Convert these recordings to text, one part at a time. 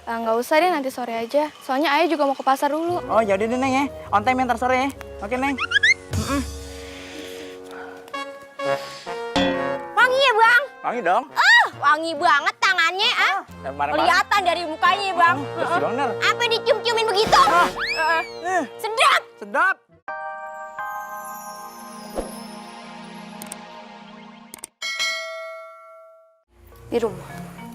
Nggak usah deh, nanti sore aja. Soalnya ayah juga mau ke pasar dulu. Oh yaudah deh Neng ya, on time ntar sore ya. Oke Neng. Wangi ya Bang? Wangi dong. Wangi banget tangannya Kelihatan dari mukanya ya Bang. Bersih banget. Apa dicium-ciumin begitu? Sedap. Sedap. Di rumah.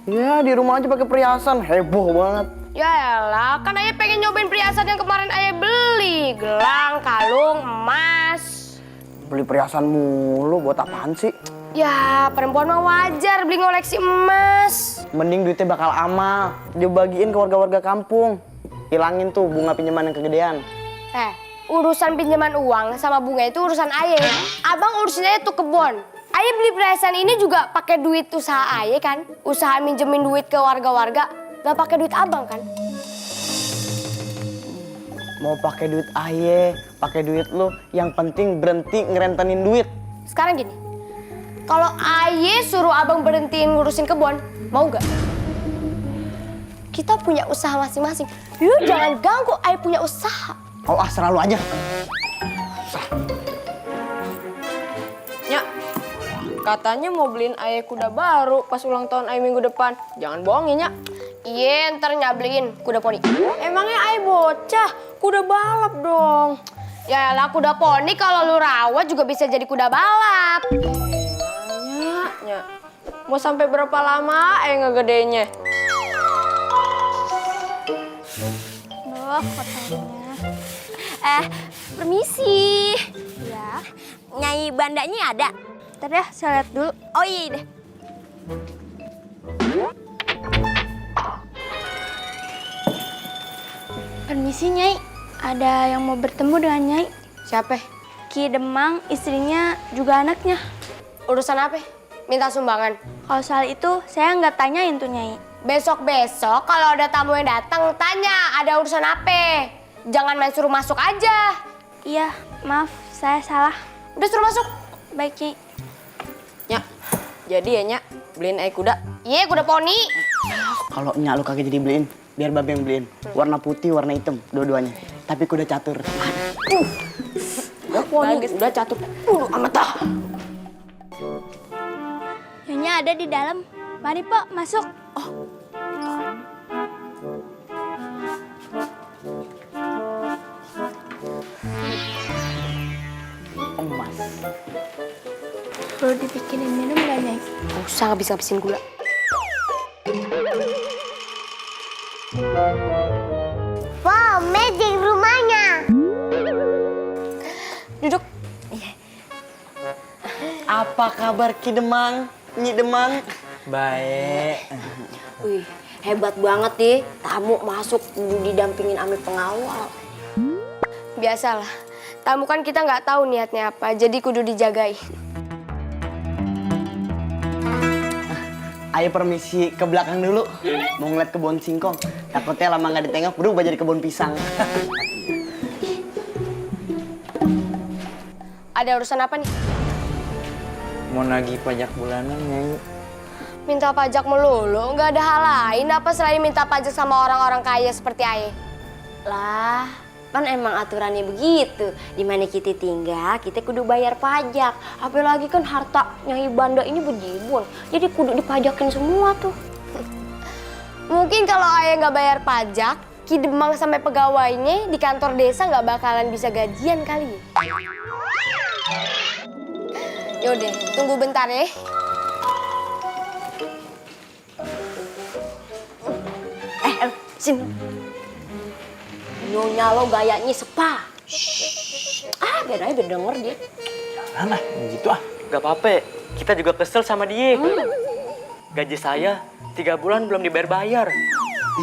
Ya di rumah aja pakai perhiasan, heboh banget. Ya elah, kan ayah pengen nyobain perhiasan yang kemarin ayah beli. Gelang, kalung, emas. Beli perhiasan mulu buat apaan sih? Ya, perempuan mah wajar beli ngoleksi emas. Mending duitnya bakal amal, dia bagiin ke warga-warga kampung. Hilangin tuh bunga pinjaman yang kegedean. Urusan pinjaman uang sama bunga itu urusan ayah. Abang urusinnya tuh kebon. Ayah beli perhiasan ini juga pakai duit usaha ayah kan? Usaha minjemin duit ke warga-warga, gak pakai duit abang kan? Mau pakai duit aye, pakai duit lu, yang penting berhenti ngerentenin duit. Sekarang gini, kalau ayah suruh abang berhentiin ngurusin kebon, mau gak? Kita punya usaha masing-masing. Lu jangan ganggu ayah punya usaha. Oh serah lu aja. Nya, katanya mau beliin ayah kuda baru pas ulang tahun ayah minggu depan. Jangan bohong ya, Nya. Iya, ntar beliin kuda poni. Emangnya ayah bocah, kuda balap dong. Ya lah, kuda poni kalau lu rawat juga bisa jadi kuda balap. Nya, mau sampai berapa lama ayah ngegedenya? Loh, fotonya. Permisi. Ya. Nyai bandanya ada? Ntar deh, saya lihat dulu. Oh iya deh. Permisi Nyai, ada yang mau bertemu dengan Nyai. Siapa? Ki Demang, istrinya juga anaknya. Urusan apa? Minta sumbangan. Kalau soal itu saya nggak tanyain tuh Nyai. Besok-besok kalau ada tamu yang datang, tanya ada urusan apa. Jangan main suruh masuk aja. Iya, maaf saya salah. Udah suruh masuk. Baik Nyai. Nya, jadi ya Nya, beliin ayah kuda. Iya, kuda poni. Kalau nyak lu kagak jadi beliin, biar babe yang beliin. Warna putih, warna hitam, dua-duanya. Tapi kuda catur. Bagus, udah catur. Amat dah. Nyonya ada di dalam. Mari Pok, masuk. Emas. Perlu dibikinin minum nggak Nyai? Gak usah ngabis-ngabisin gula. Wow, magic rumahnya. Duduk. Apa kabar Ki Demang? Nyi Demang? Baik. Wih, hebat banget deh. Tamu masuk didampingin ame pengawal. Biasalah. Tamu kan kita nggak tahu niatnya apa, jadi kudu dijagain. Ayo permisi ke belakang dulu. Mau ngeliat kebun singkong. Takutnya lama nggak ditengok berubah jadi kebun pisang. Ada urusan apa nih? Mau nagih pajak bulanan, Nyai. Minta pajak melulu, nggak ada hal lain apa selain minta pajak sama orang-orang kaya seperti Aye? Lah, kan emang aturannya begitu. Di mana kita tinggal, kita kudu bayar pajak. Apalagi kan harta Nyai Banda ini bejibun. Jadi kudu dipajakin semua tuh. Mungkin kalau Aye nggak bayar pajak, Ki Demang sampai pegawainya di kantor desa nggak bakalan bisa gajian kali. Yaudah, tunggu bentar ya. Sini. Nyonya lo gayanya sepa. Biar aja biar denger dia. Nah, gitu ah. Gak apa-apa, kita juga kesel sama dia. Gaji saya 3 bulan belum dibayar-bayar.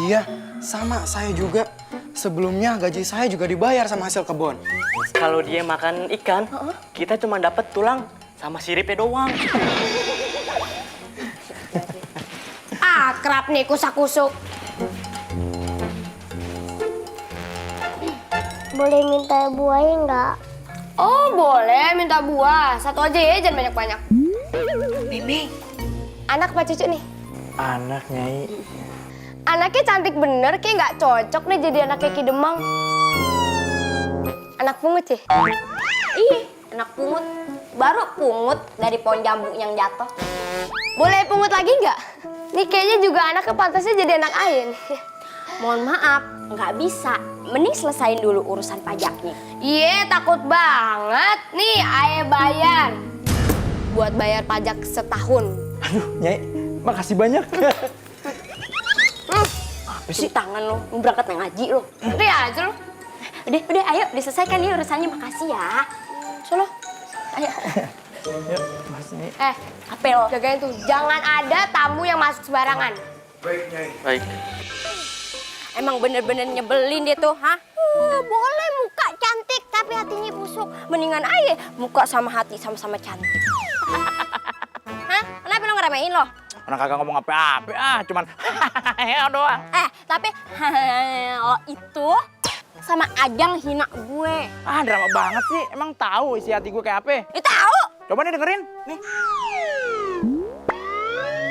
Iya, sama saya juga. Sebelumnya gaji saya juga dibayar sama hasil kebun. Kalau dia makan ikan, kita cuma dapat tulang sama siripnya doang. Akrab nih kusak-kusuk. Boleh minta buahnya nggak? Oh boleh, minta buah. Satu aja ya, jangan banyak-banyak. Mimi, anak Pak Cucu nih. Anak, Nyai. Anaknya cantik bener, kayak nggak cocok nih jadi anaknya Ki Demang. Anak pungut ya? Iya, anak pungut. Baru pungut dari pohon jambu yang jatuh. Boleh pungut lagi nggak? Nih kayaknya juga anaknya pantasnya jadi anak ayah nih. Mohon maaf, nggak bisa. Mending selesain dulu urusan pajaknya. Iya, takut banget. Nih, ayah bayar. Buat bayar pajak setahun. Aduh, Nyai, makasih banyak. Apa sih tangan lo? Mau berangkat ngaji lo. Udah aja lu. Udah, ayo diselesaikan nih urusannya. Makasih ya. Solo. Ayo. Apa lo? Jagain tuh. Jangan ada tamu yang masuk sembarangan. Baik. Emang bener-bener nyebelin dia tuh, hah? Boleh muka cantik tapi hatinya busuk. Mendingan aja muka sama hati sama-sama cantik. Hah? Kenapa lo ngeremehin lo? Orang kagak ngomong apa-apa, cuman ya doang. Tapi lo itu sama Ajang hina gue. Ah, drama banget sih. Emang tahu isi hati gue kayak apa? Tahu? Coba nih dengerin. Nih.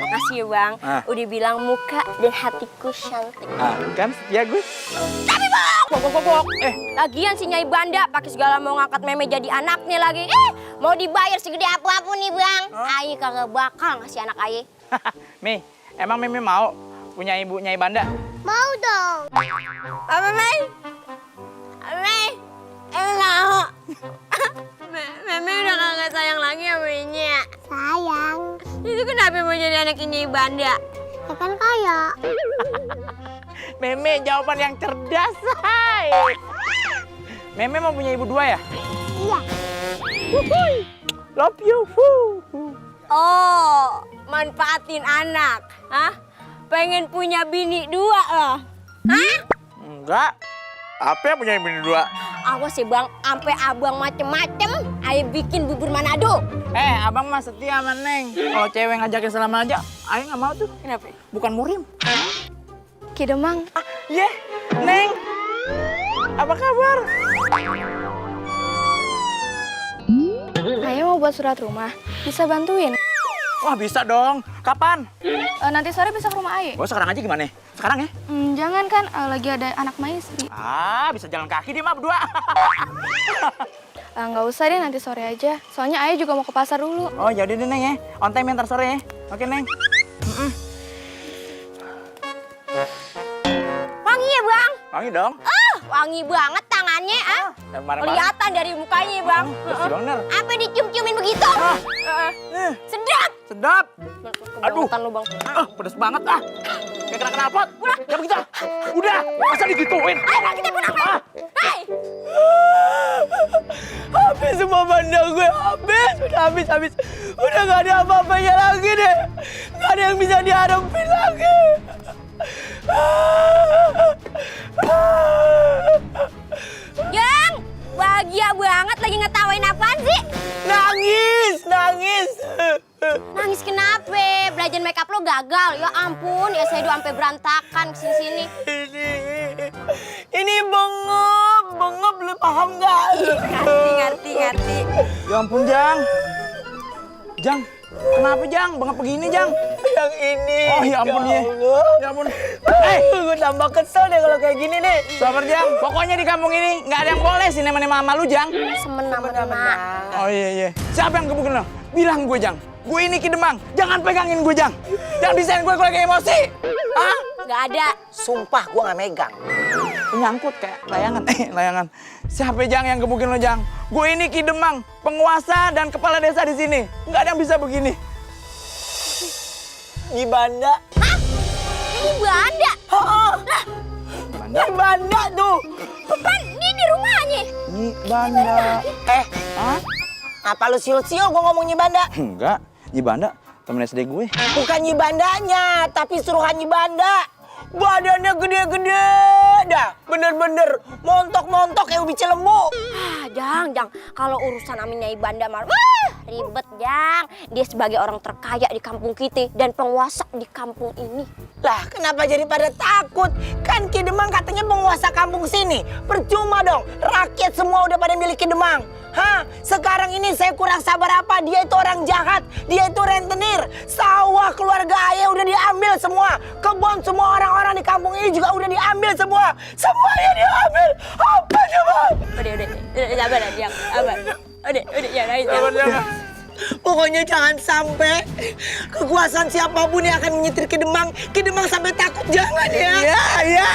Makasih ya Bang, udah bilang muka dan hatiku cantik. Kan setia gue. Tapi Bang! Pok. Lagian si Nyai Banda pakai segala mau ngangkat Meme jadi anaknya lagi. Mau dibayar segede apapun nih Bang. Aye kagak bakal ngasih anak Aye. Mi, emang Mimi mau punya ibu Nyai Banda? Mau dong. Apa Mei? Mei? Mau. Meme udah kagak sayang lagi sama Nya. Sayang. Itu kenapa mau jadi anak Nyai Banda? Ya kan kaya. Meme jawaban yang cerdas, hai. Meme mau punya ibu dua ya? Iya. Love you. Oh, manfaatin anak. Hah? Pengen punya bini dua loh. Hah? Enggak. Apa yang punya bini dua? Awas ya Bang, sampai abang macem-macem, Ayo bikin bubur Manado. Abang mah setia sama Neng. Kalau cewek ngajakin salaman aja, Ayo nggak mau tuh. Kenapa? Bukan murim. Ki Demang. Iya, Neng. Apa kabar? Ayah mau buat surat rumah, bisa bantuin? Wah bisa dong. Kapan? Nanti sore bisa ke rumah Ayah. Oh sekarang aja gimana? Sekarang ya? Jangan kan, lagi ada anak maestri. Bisa jalan kaki dia mah berdua. Nggak usah deh, nanti sore aja. Soalnya Ayah juga mau ke pasar dulu. Oh yaudah deh Neng ya. On time ntar sore ya. Oke Neng. Wangi ya Bang? Wangi dong. Wangi banget tangannya Kemarin-kemarin. Kelihatan dari mukanya ya Bang. Bersih banget. Apa dicium-ciumin begitu? Sedap. Sedap. Aduh. Kebangetan lu Bang. Pedes banget Kayak kena knalpot. Udah begitu. Udah. Masa digituin? Ayo Bang, kita pulang. Hei. Habis semua banda gue, udah habis. Udah gak ada apa-apanya lagi deh. Gak ada yang bisa diharapin lagi. Jang, bahagia banget lagi ngetawain apaan sih? Nangis. Nangis kenapa? Belajar makeup lo gagal. Ya ampun, ya saya sampai berantakan kesini-sini. Ini bengep, lu paham gak? Ngerti. Ya ampun Jang. Jang. Kenapa Jang? Bengap begini Jang. Yang ini. Oh ya ampun ya. Ya ampun. Gue tambah kesel deh kalau kayak gini nih. Sabar Jang. Pokoknya di kampung ini nggak ada yang boleh sih nemenin mama lu Jang. Semena-mena. Oh iya. Siapa yang gebukin lo? Bilang gue Jang. Gue ini Ki Demang. Jangan pegangin gue Jang. Jangan bisain gue kalau lagi emosi. Hah? Nggak ada. Sumpah gue gak megang. Nyangkut kayak layangan. Siapa Jang yang gebukin lo Jang? Gue ini Ki Demang, penguasa dan kepala desa di sini. Nggak ada yang bisa begini. Nyi Banda. Hah? Ini Banda? Banda? Nyi Banda tuh. Bukan, ini rumahnya. Nyi Banda. Hah? Apa lu siul-siul gue ngomong Nyi Banda? Enggak, Nyi Banda temen SD gue. Bukan Nyi Bandanya, tapi suruhan Nyi Banda. Badannya gede-gede dah. Bener-bener montok-montok kayak ubi cilembu. Jang. Kalau urusan sama Nyai Banda mah, ribet, Jang. Dia sebagai orang terkaya di kampung kita dan penguasa di kampung ini. Lah, kenapa jadi pada takut? Kan Ki Demang katanya penguasa kampung sini. Percuma dong, rakyat semua udah pada milik Ki Demang. Hah? Sekarang ini saya kurang sabar apa? Dia itu orang jahat, dia itu rentenir. Sawah keluarga ayah udah diambil semua. Kebun semua orang-orang di kampung ini juga udah diambil semua. Semuanya diambil. Apa coba? Udah, sabar aja, Jang. Sabar. Udah, jangan. Pokoknya jangan sampai kekuasaan siapapun yang akan menyetir Ki Demang sampai takut, jangan ya. Iya.